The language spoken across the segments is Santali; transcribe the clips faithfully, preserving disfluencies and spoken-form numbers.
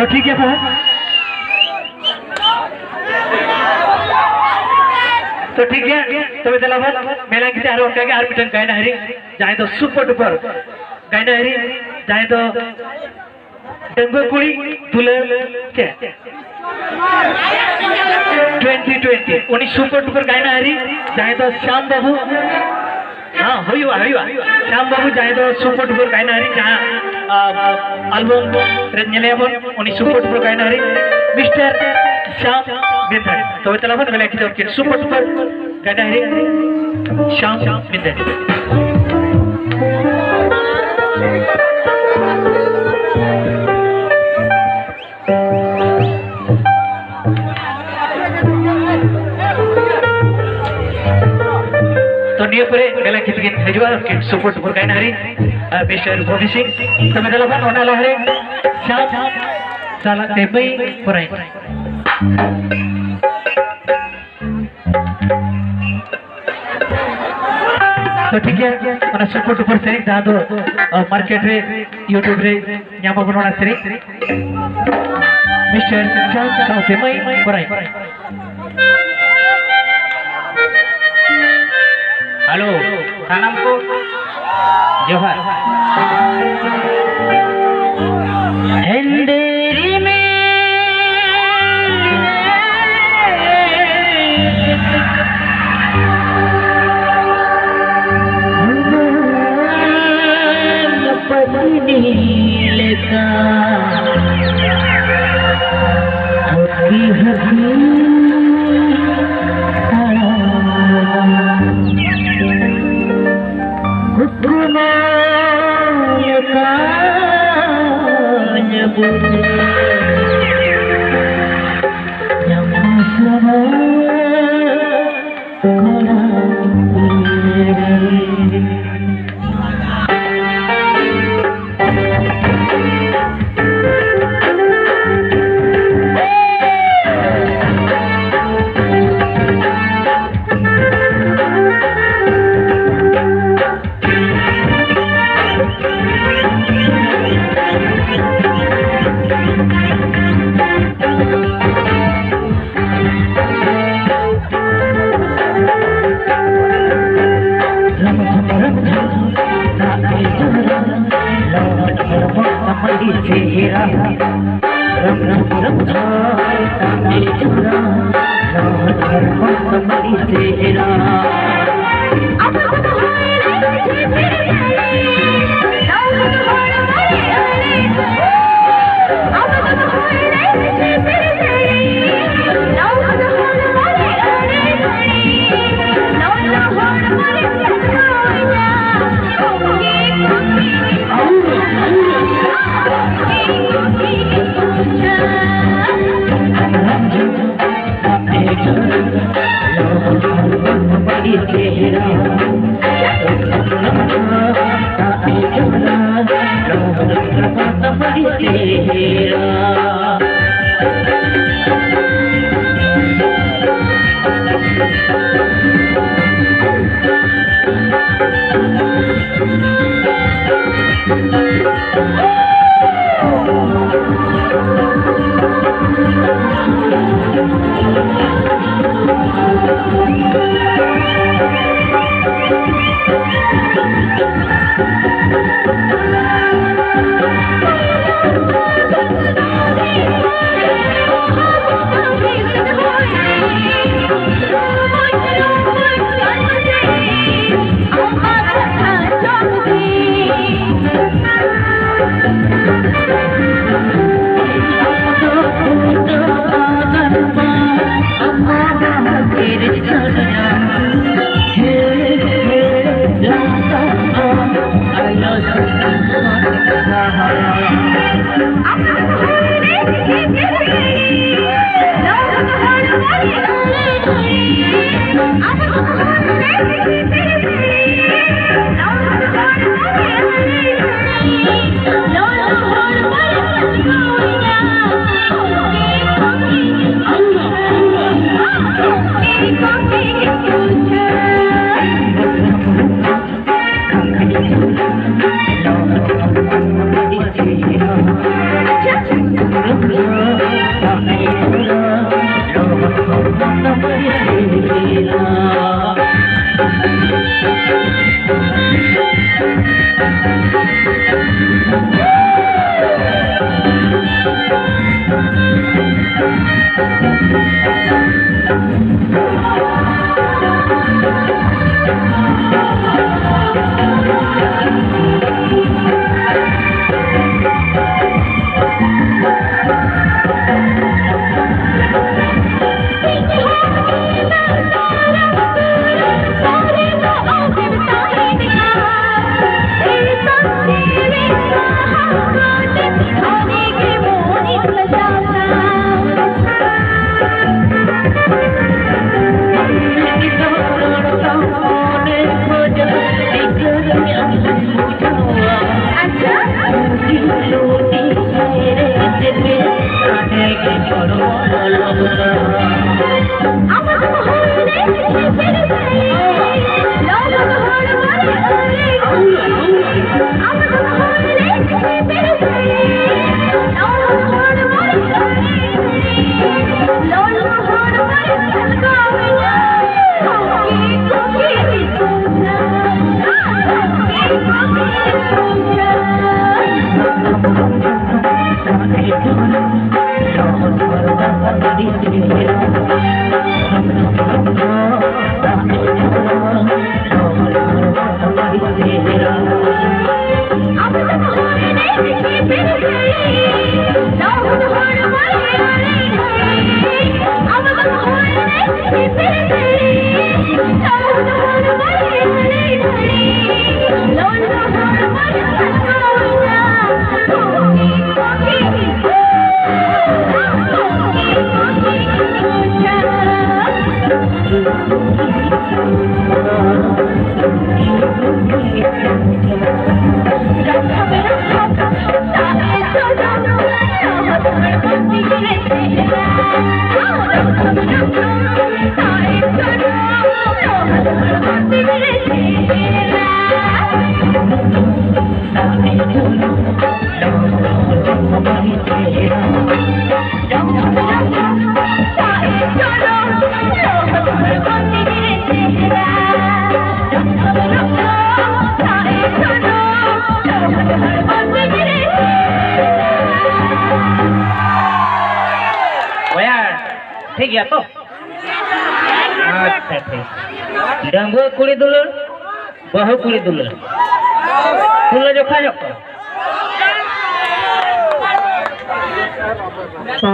ᱛᱚ ᱴᱷᱤᱠ ᱜᱮᱭᱟ ᱵᱚᱭᱦᱟ, ᱛᱚ ᱴᱷᱤᱠ ᱜᱮᱭᱟ, ᱛᱚᱵᱮ ᱫᱮᱞᱟ ᱵᱚᱱ ᱢᱮᱞᱟ ᱠᱟᱛᱮ ᱟᱨᱚ ᱚᱱᱠᱟ ᱜᱮ ᱟᱨ ᱢᱤᱫᱴᱟᱝ ᱜᱟᱭᱱᱟ ᱦᱤᱨᱤ, ᱡᱟᱦᱟᱸᱭ ᱫᱚ ᱥᱩᱯᱟᱨ ᱰᱩᱯᱟᱨ ᱜᱟᱭᱱᱟ ᱦᱤᱨᱤ, ᱡᱟᱦᱟᱸᱭ ᱫᱚ ᱰᱟᱺᱜᱩᱣᱟᱹ ᱠᱩᱲᱤ ᱫᱩᱞᱟᱹᱲ ᱪᱮ ᱴᱩᱭᱮᱱᱴᱤ ᱴᱩᱭᱮᱱᱴᱤ, ᱩᱱᱤ ᱥᱩᱯᱟᱨ ᱰᱩᱯᱟᱨ ᱜᱟᱭᱱᱟ ᱦᱤᱨᱤ, ᱡᱟᱦᱟᱸᱭ ᱫᱚ ᱥᱭᱟᱢ ᱵᱟᱹᱵᱩ ᱦᱮᱸ, ᱦᱩᱭᱩᱜᱼᱟ, ᱦᱩᱭᱩᱜᱼᱟ᱾ ᱥᱭᱟᱢ ᱵᱟᱹᱵᱩ, ᱡᱟᱦᱟᱸᱭ ᱫᱚ ᱥᱩᱯᱚᱨ ᱰᱩᱯᱚᱨ ᱜᱟᱭᱱᱟᱦᱟᱨᱤ, ᱡᱟᱦᱟᱸ, ᱟ, ᱟᱞᱵᱚᱢ ᱨᱮ ᱧᱮᱞᱮᱭᱟᱵᱚᱱ, ᱩᱱᱤ ᱥᱩᱯᱚᱨ ᱰᱩᱯᱚᱨ ᱜᱟᱭᱱᱟᱦᱟᱨᱤ, ᱢᱤᱥᱴᱟᱨ ᱥᱭᱟᱢ ᱵᱮᱱᱫᱷᱟᱨᱤ᱾ ᱛᱚᱵᱮ ᱛᱟᱦᱞᱮ ᱵᱚᱱ ᱢᱮᱞᱟ ᱠᱮᱫᱟ ᱩᱱᱠᱤᱱ ᱥᱩᱯᱚᱨ ᱰᱩᱯᱚᱨ ᱜᱟᱭᱱᱟᱦᱟᱨᱤ ᱥᱭᱟᱢ ᱵᱮᱱᱫᱷᱟᱨᱤ᱾ ᱛᱚ, ᱱᱤᱭᱟᱹ ᱯᱚᱨᱮ ᱢᱮᱞᱟ ᱠᱤᱛ ᱠᱤᱱ ᱦᱤᱡᱩᱜᱼᱟ, ᱩᱱᱠᱤᱱ ᱥᱩᱯᱚᱨ ᱰᱩᱯᱚᱨ ᱜᱟᱭᱱᱟᱦᱟᱨᱤ, ᱟᱨ ᱢᱤᱥᱴᱟᱨ ᱵᱷᱚᱵᱤ ᱥᱤᱝ᱾ ᱛᱚᱵᱮ ᱫᱮᱞᱟ ᱵᱚᱱ, ᱚᱱᱟ ᱞᱟᱦᱟᱨᱮ ᱥᱭᱟᱢ ᱥᱟᱞᱟᱜ ᱛᱮ ᱢᱟᱹᱭ ᱯᱚᱨᱟᱭ᱾ ᱛᱚ, ᱴᱷᱤᱠ ᱜᱮᱭᱟ, ᱚᱱᱟ ᱥᱩᱯᱚᱨ ᱰᱩᱯᱚᱨ ᱥᱮᱨᱮᱧ ᱡᱟᱦᱟᱸ ᱫᱚ, ᱟ, ᱢᱟᱨᱠᱮᱴ ᱨᱮ, YouTube ᱨᱮ ᱧᱟᱢ ᱟᱵᱚᱱ ᱚᱱᱟ ᱥᱮᱨᱮᱧ᱾ ᱢᱤᱥᱴᱟᱨ ᱥᱭᱟᱢ ᱥᱟᱶᱛᱮ ᱢᱟᱹᱭ ᱯᱚᱨᱟᱭ᱾ ᱦᱮᱞᱳ, ᱥᱟᱱᱟᱢ ᱠᱚ ᱡᱚᱦᱟᱨ᱾ ᱦᱮᱸᱫᱮ ᱨᱤᱢᱤᱞ ᱯᱟᱹᱛᱱᱤ ᱞᱮᱠᱟ ᱦᱟᱹᱠᱤ ᱦᱟᱹᱠᱤ ᱛᱟᱲᱟᱢ᱾ ᱠᱩᱠᱢᱩ ᱞᱮᱠᱟ ᱧᱟᱢᱚᱜ ᱧᱟᱢᱚᱜ ᱥᱟᱱᱟ᱾ ᱵᱚᱭᱦᱟ, ᱴᱷᱤᱠ ᱜᱮᱭᱟ ᱛᱚ? ᱟᱪᱪᱷᱟ, ᱴᱷᱤᱠ᱾ ᱰᱟᱺᱜᱩᱣᱟᱹ ᱠᱩᱲᱤ ᱫᱩᱞᱟᱹᱲ, ᱵᱟᱹᱦᱩ ᱠᱩᱲᱤ ᱫᱩᱞᱟᱹᱲ, ᱛᱩᱞᱟᱹ ᱡᱚᱠᱷᱟ ᱧᱚᱜ ᱠᱚ᱾ ᱛᱚ,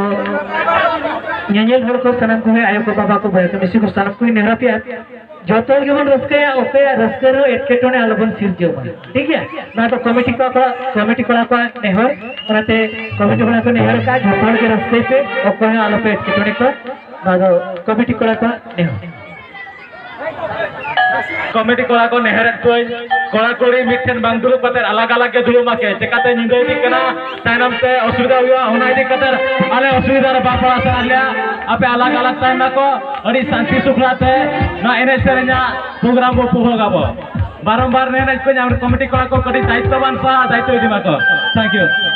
ᱧᱮᱧᱮᱞ ᱦᱚᱲ ᱠᱚ ᱥᱟᱱᱟᱢ ᱠᱚᱜᱮ, ᱟᱭᱳ ᱠᱚ, ᱵᱟᱵᱟ ᱠᱚ, ᱵᱚᱭᱦᱟ ᱠᱚ, ᱢᱤᱥᱤ ᱠᱚ, ᱥᱟᱱᱟᱢ ᱠᱚᱜᱮ ᱱᱮᱦᱚᱨ ᱟᱯᱮᱭᱟ, ᱡᱚᱛᱚ ᱦᱚᱲ ᱜᱮᱵᱚᱱ ᱨᱟᱹᱥᱠᱟᱹᱭᱟ, ᱚᱠᱚᱭᱟᱜ ᱨᱟᱹᱥᱠᱟᱹ ᱨᱮᱦᱚᱸ ᱮᱴᱠᱮᱴᱚᱬᱮ ᱟᱞᱚᱵᱚᱱ ᱥᱤᱨᱡᱟᱹᱣ ᱢᱟ, ᱴᱷᱤᱠ ᱜᱮᱭᱟ? ᱱᱚᱣᱟ ᱫᱚ ᱠᱚᱢᱤᱴᱤ ᱠᱚᱲᱟ ᱠᱚᱣᱟᱜ, ᱠᱚᱢᱤᱴᱤ ᱠᱚᱲᱟ ᱠᱚᱣᱟᱜ ᱱᱮᱦᱚᱨ, ᱚᱱᱟᱛᱮ ᱠᱚᱢᱤᱴᱤ ᱠᱚᱲᱟ ᱠᱚ ᱱᱮᱦᱚᱨ ᱟᱠᱟᱫ, ᱡᱚᱛᱚ ᱦᱚᱲ ᱜᱮ ᱨᱟᱹᱥᱠᱟᱹᱭ ᱯᱮ, ᱚᱠᱚᱭ ᱦᱚᱸ ᱟᱞᱚᱯᱮ ᱮᱴᱠᱮᱴᱚᱬᱮ ᱠᱚᱣᱟ, ᱱᱚᱣᱟ ᱫᱚ ᱠᱚᱢᱤᱴᱤ ᱠᱚᱲᱟ ᱠᱚᱣᱟᱜ ᱱᱮᱦᱚᱨ᱾ ᱠᱚᱢᱤᱴᱤ ᱠᱚᱲᱟ ᱠᱚ ᱱᱮᱦᱚᱨᱮᱫ ᱠᱚᱣᱟᱹᱧ, ᱠᱚᱲᱟ ᱠᱩᱲᱤ ᱢᱤᱫ ᱴᱷᱮᱱ ᱵᱟᱝ ᱫᱩᱲᱩᱵ ᱠᱟᱛᱮ ᱟᱞᱟᱜᱽ ᱟᱞᱟᱜᱽ ᱜᱮ ᱫᱩᱲᱩᱵ ᱢᱟᱠᱮ, ᱪᱮᱠᱟᱛᱮ ᱧᱤᱫᱟᱹ ᱤᱫᱤᱜ ᱠᱟᱱᱟ, ᱛᱟᱭᱱᱚᱢ ᱛᱮ ᱚᱥᱩᱵᱤᱫᱷᱟ ᱦᱩᱭᱩᱜᱼᱟ, ᱚᱱᱟ ᱤᱫᱤ ᱠᱟᱛᱮ ᱟᱞᱮ ᱚᱥᱩᱵᱤᱫᱷᱟ ᱨᱮ ᱵᱟᱝ ᱯᱟᱲᱟᱣ ᱥᱟᱱᱟ ᱞᱮᱭᱟ᱾ ᱟᱯᱮ ᱟᱞᱟᱜᱽ ᱟᱞᱟᱜᱽ ᱛᱟᱦᱮᱱ ᱢᱟᱠᱚ, ᱟᱹᱰᱤ ᱥᱟᱱᱛᱤ ᱥᱩᱠᱷᱞᱟ ᱛᱮ ᱱᱚᱣᱟ ᱮᱱᱮᱡ ᱥᱮᱨᱮᱧᱟᱜ ᱯᱨᱳᱜᱨᱟᱢ ᱵᱚ ᱩᱯᱚᱵᱷᱳᱜᱽ ᱟᱵᱚ᱾ ᱵᱟᱨᱚᱢᱵᱟᱨ ᱱᱮᱦᱚᱨᱮᱫ ᱠᱚᱣᱟᱹᱧ, ᱟᱢ ᱠᱚᱢᱤᱴᱤ ᱠᱚᱲᱟ ᱠᱚ ᱠᱟᱹᱴᱤᱡ ᱫᱟᱭᱤᱛᱛᱚᱵᱟᱱ ᱥᱟᱶ ᱫᱟᱭᱤᱛᱛᱚ ᱤᱫᱤ ᱢᱟᱠᱚ᱾ Thank you᱾